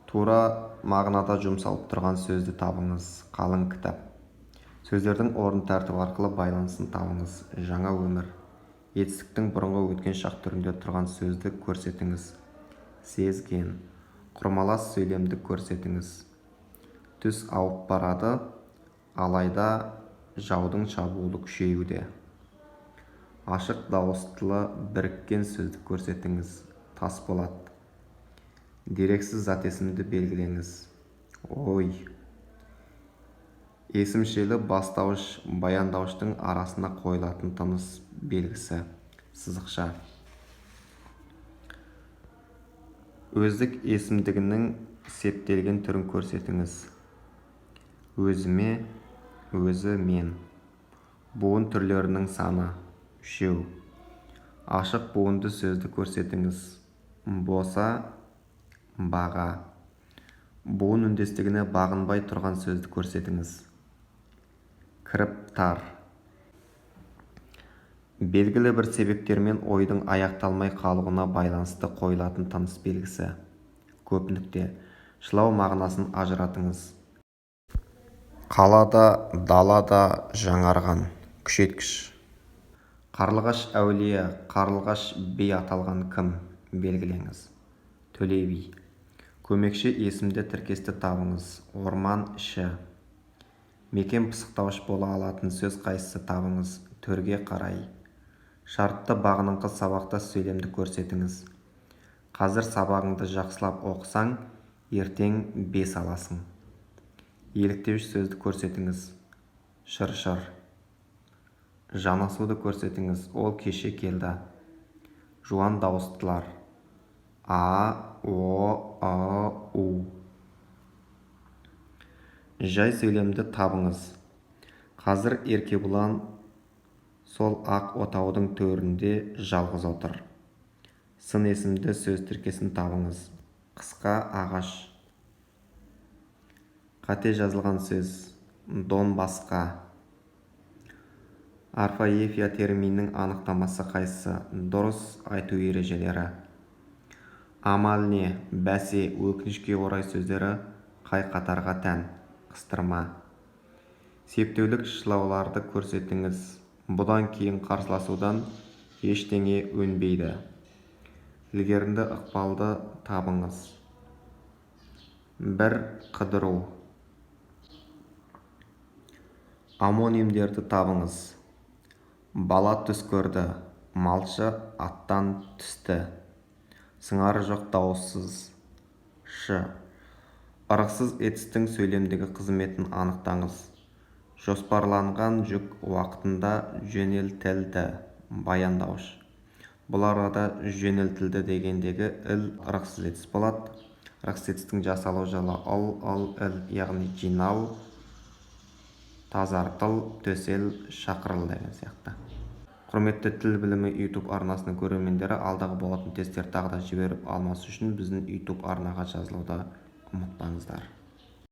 Тура мағынада жұмсалып тұрған сөзді табыңыз. Қалың кітап. Сөздердің орын тәртібі арқылы байланысын табыңыз. Жаңа өмір. Етістіктің бұрынғы өткен шақ түрінде тұрған сөзді көрсетіңіз. Сезген. Құрмалас сөйлемді көрсетіңіз. Түс ауып барады, алайда жаудың шабуылы күшеюде. Ашық дауыстылы біріккен сөзді көрсетіңіз. Тасболат. Дерексіз зат есімді белгілеңіз. Ой. Есімшелі бастауыш баяндауыштың арасына қойылатын тыныс белгісі. Сызықша. Өздік есімдігінің септелген түрін көрсетіңіз. Өзіме, өзі мен. Буын түрлерінің саны 3. Ашық буынды сөзді көрсетіңіз. Боса, баға. Буын үндестігіне бағынбай тұрған сөзді көрсетіңіз. Кіріптар. Белгілі бір себептермен ойдың аяқталмай қалуына байланысты қойылатын тыныс белгісі. Көп нүкте. Шылау мағынасын ажыратыңыз. Қалада, далада жаңарған. Күшейткіш. Қарлығаш әулие, Қарлығаш би аталған кім? Белгілеңіз. Төле би. Көмекші есімді тіркесті табыңыз. Орман іші. Мекен пысықтауыш бола алатын сөз қайсысы табыңыз. Төрге қарай. Шартты бағыныңқы сабақтас сөйлемді көрсетіңіз. Қазір сабағыңды жақсылап оқысаң, ертең 5 аласың. Еліктеуіш сөзді көрсетіңіз. Шыр-шыр. Жанасуды көрсетіңіз. Ол кеше келді. Жуан дауыстылар. А, О, А, У. Жай сөйлемді табыңыз. Қазір Еркебұлан сол ақ отаудың төрінде жалғыз отыр. Сын есімді сөз тіркесін табыңыз. Қысқа ағаш. Қате жазылған сөз. Донбасқа. Орфоэпия терминінің анықтамасы қайсысы? Дұрыс айту ережелері. Амал не, бәсе, өкінішке орай сөздері қай қатарға тән? Қыстырма. Септеулік шылауларды көрсетіңіз. Бұдан кейін қарсыласудан ештеңе өнбейді. Ілгерінді ықпалды табыңыз. Бір қыдыру. Омонимдерді табыңыз. Бала түс көрді, малшы аттан түсті. Сыңары жоқ дауыссыз ш. Ырықсыз етістің сөйлемдегі қызметін анықтаңыз. Жоспарланған жүк уақытында жөнелтілді. Баяндауыш. Бұл арада жөнелтілді дегендегі іл ырықсыз етіс болады. Ырықсыз етістің жасалу жолы ыл, ыл, іл, яғни жинал, тазартыл, төсел, шақырыл деген сияқты. Құрметті Тіл білімі YouTube арнасының көрермендері, алдағы болатын тесттер тағы да жіберіп алмас үшін біздің YouTube арнаға жазылуды ұмытпаңыздар.